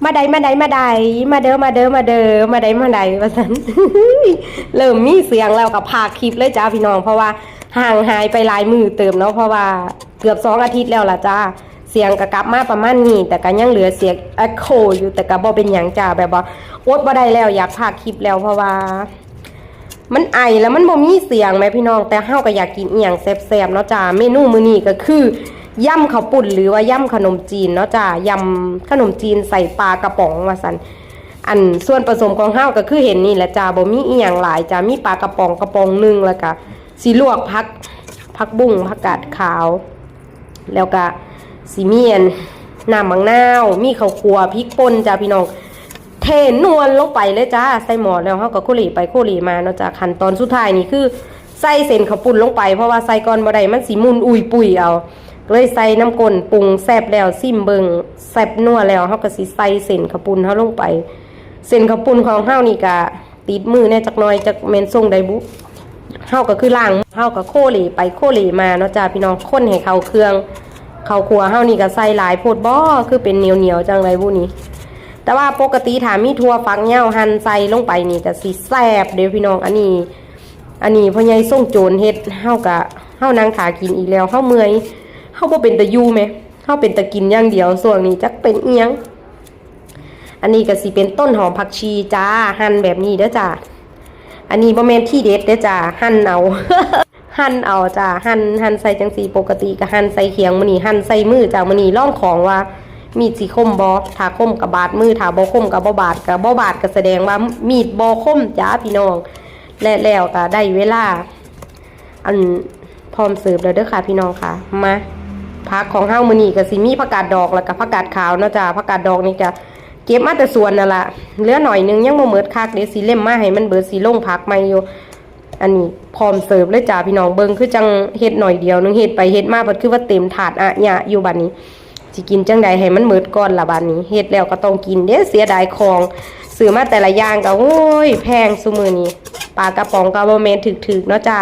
ມາໃດ ມາໃດ ມາໃດ ມາເດີ ມາເດີ ມາເດີ ມາໃດ ມາໃດ ວ່າຊັ້ນ ເລີ່ມມີສຽງແລ້ວກໍພາກຄລິບເລີຍຈ້າພີ່ນ້ອງ ເພາະວ່າຫ່າງຫາຍໄປຫຼາຍມື້ເຕີບເນາະ ເພາະວ່າເກືອບສອງອາທິດແລ້ວລະຈ້າ ສຽງກໍກັບມາປະມານນີ້ ແຕ່ກໍຍັງເຫຼືອສຽງເອັກໂຄຢູ່ ແຕ່ກໍບໍ່ເປັນຫຍັງຈ້າ ແບບວ່າອົດບໍ່ໄດ້ແລ້ວ ຢາກພາກຄລິບແລ້ວ ເພາະວ່າ ມັນໄອແລ້ວມັນບໍ່ມີສຽງແໝ່ພີ່ນ້ອງ ແຕ່ເຮົາກໍຢາກກິນອີ່ຫຍັງແຊບໆເນາະຈ້າ ເມນູມື້ນີ້ກໍຄື ຢຳເຂົ້າປຸ້ນ ຫຼືວ່າຢຳຂະໜົມຈີນເນາະຈ້າ ຢຳຂະໜົມຈີນໃສ່ປາກະປ໋ອງວ່າຊັ້ນ ອັນສ່ວນປະສົມຂອງເຮົາກໍຄືເຫັນນີ້ແຫຼະຈ້າ ບໍ່ມີອີ່ຫຍັງຫຼາຍຈ້າ ມີປາກະປ໋ອງກະປ໋ອງໜຶ່ງ ແລ້ວກໍຊິລວກຜັກ ຜັກບຸ້ງ ຜັກກາດຂາວ ແລ້ວກະຊິມີອັນ ນ້ຳໝາກນາວ ມີເຂົ້າຂົ້ວ ພິກປົ່ນຈ້າພີ່ນ້ອງ ເທນວນລົງໄປເລີຍຈ້າ ໃສ່ໝໍ້ແລ້ວເຮົາກໍໂຄເລໄປໂຄເລມາເນາະຈ້າ ຂັ້ນຕອນສຸດທ້າຍນີ້ຄືໃສ່ເສັ້ນເຂົ້າປຸ້ນລົງໄປ ເພາະວ່າໃສ່ກ່ອນບໍ່ໄດ້ ມັນຊິໝຸ່ນອຸຍປຸຍເອົາ ກໍເລີຍໃສ່ນ້ຳກົ້ນ ປຸງແຊບແລ້ວ ຊີມເບິ່ງ ແຊບນົວແລ້ວ ເຮົາກໍຊິໃສ່ເສັ້ນເຂົ້າປຸ້ນເຮົາລົງໄປ ເສັ້ນເຂົ້າປຸ້ນຂອງເຮົານີ້ກະ ຕິດມືແດ່ຈັກໜ່ອຍ ຈັກແມ່ນຊົງໃດບຸ ເຮົາກໍຄືລ້າງ ເຮົາກໍໂຄເລໄປໂຄເລມາເນາະຈ້າພີ່ນ້ອງ ຄົນໃຫ້ເຂົ້າເຄື່ອງ ເຂົ້າຂົ້ວເຮົານີ້ກໍໃສ່ຫຼາຍໂພດບໍ ຄືເປັນໜຽວໆ ຈັ່ງໃດບຸນີ້ ແຕ່ວ່າປົກກະຕິຖ້າມີຖົ່ວຝັກຍາວຫັ່ນໃສ່ລົງໄປນີ້ກໍຊິແຊບເດ້ພີ່ນ້ອງ ອັນນີ້ ອັນນີ້ພໍ່ໃຫຍ່ຊົງໂຈນເຮັດ ເຮົາກໍ ເຮົານັ່ງຖ້າກິນອີກແລ້ວ ເຮົາເມື່ອຍ ເຮົາບໍ່ເປັນຕາຢູ່ແມ ເຮົາເປັນຕາກິນຢ່າງດຽວ ຊ່ວງນີ້ຈັກເປັນອີ່ຫຍັງ. ອັນນີ້ກໍຊິເປັນຕົ້ນຫອມຜັກຊີຈ້າ ຫັ່ນແບບນີ້ເດີຈ້າ ອັນນີ້ບໍ່ແມ່ນທີເດັດເດີຈ້າ ຫັ່ນເອົາ ຫັ່ນເອົາຈ້າ ຫັ່ນ ຫັ່ນໃສ່ຈັ່ງຊີ້ ປົກກະຕິກໍຫັ່ນໃສ່ຂຽງ ມື້ນີ້ຫັ່ນໃສ່ມືຈ້າ ມື້ນີ້ລອງຂອງວ່າມີດຊິຄົມບໍ່ ຖ້າຄົມກໍບາດມື ຖ້າບໍ່ຄົມກໍບໍ່ບາດ ກໍບໍ່ບາດກໍສະແດງວ່າມີດບໍ່ຄົມຈ້າພີ່ນ້ອງ ແລະແລ້ວກໍໄດ້ເວລາ ອັນ ພ້ອມເສີບແລ້ວເດີຄ່ະພີ່ນ້ອງຄ່ະ ມາ ຜັກຂອງເຮົາມື້ນີ້ກໍຊິມີຜັກກາດດອກ ແລ້ວກໍຜັກກາດຂາວເນາະຈ້າ ຜັກກາດດອກນີ້ກໍເກັບມາແຕ່ສວນນັ້ນລະ ເຫຼືອໜ້ອຍໜຶ່ງ ຍັງບໍ່ໝົດຄັກ ດຽວຊິເລັມມາໃຫ້ມັນເບິດ ຊິລົງຜັກໃໝ່ຢູ່ ອັນນີ້ພ້ອມເສີບເລີຍຈ້າພີ່ນ້ອງ ເບິ່ງຄືຈັ່ງເຮັດໜ້ອຍດຽວໜຶ່ງ ເຮັດໄປເຮັດມາ ພັດຄືວ່າເຕັມຖາດອະຍະຢູ່ບັດນີ້ ຊິກິນຈັ່ງໃດໃຫ້ມັນໝົດກ່ອນລະບາດນີ້ ເຮັດແລ້ວກໍຕ້ອງກິນເດ້ ເສຍດາຍຂອງ ຊື້ມາແຕ່ລະຢ່າງກໍ ໂອ້ຍ ແພງຊຸມື້ນີ້ ປາກະປ໋ອງກໍບໍ່ແມ່ນຖືກໆເນາະຈ້າ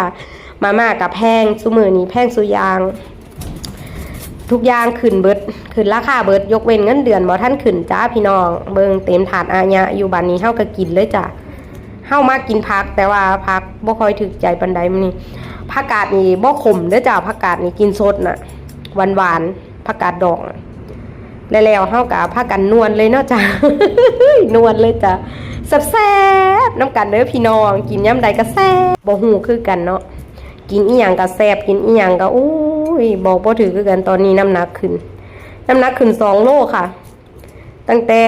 ມາມ່າກໍແພງ ຊຸມື້ນີ້ແພງຊຸຢ່າງ ທຸກຢ່າງຂຶ້ນເບິດ ຂຶ້ນລາຄາເບິດ ຍົກເວັ້ນເງິນເດືອນບໍ່ທັນຂຶ້ນຈ້າພີ່ນ້ອງ ເບິ່ງເຕັມຖາດອະຍະຢູ່ ບາດນີ້ເຮົາກໍກິນເລີຍຈ້າ ເຮົາມັກກິນຜັກ ແຕ່ວ່າຜັກບໍ່ຄ່ອຍຖືກໃຈປານໃດມື້ນີ້ ຜັກກາດນີ້ບໍ່ຂົມເດີຈ້າ ຜັກກາດນີ້ກິນສົດນະ ຫວານໆ ຜັກກາດດອງ ແລ້ວໆ ເຮົາກໍພາກັນນວນເລີຍເນາະຈ້າ ນວນເລີຍຈ້າ ແຊບໆ ນຳກັນເດີພີ່ນ້ອງ ກິນຍາມໃດກໍແຊບ ບໍ່ຮູ້ຄືກັນເນາະ ກິນອີ່ຫຍັງກໍແຊບ ກິນອີ່ຫຍັງກໍ ໂອ້ຍ ບອກບໍ່ຖືກຄືກັນ ຕອນນີ້ນ້ຳໜັກຂຶ້ນ ນ້ຳໜັກຂຶ້ນສອງໂລຄ່ະ ຕັ້ງແຕ່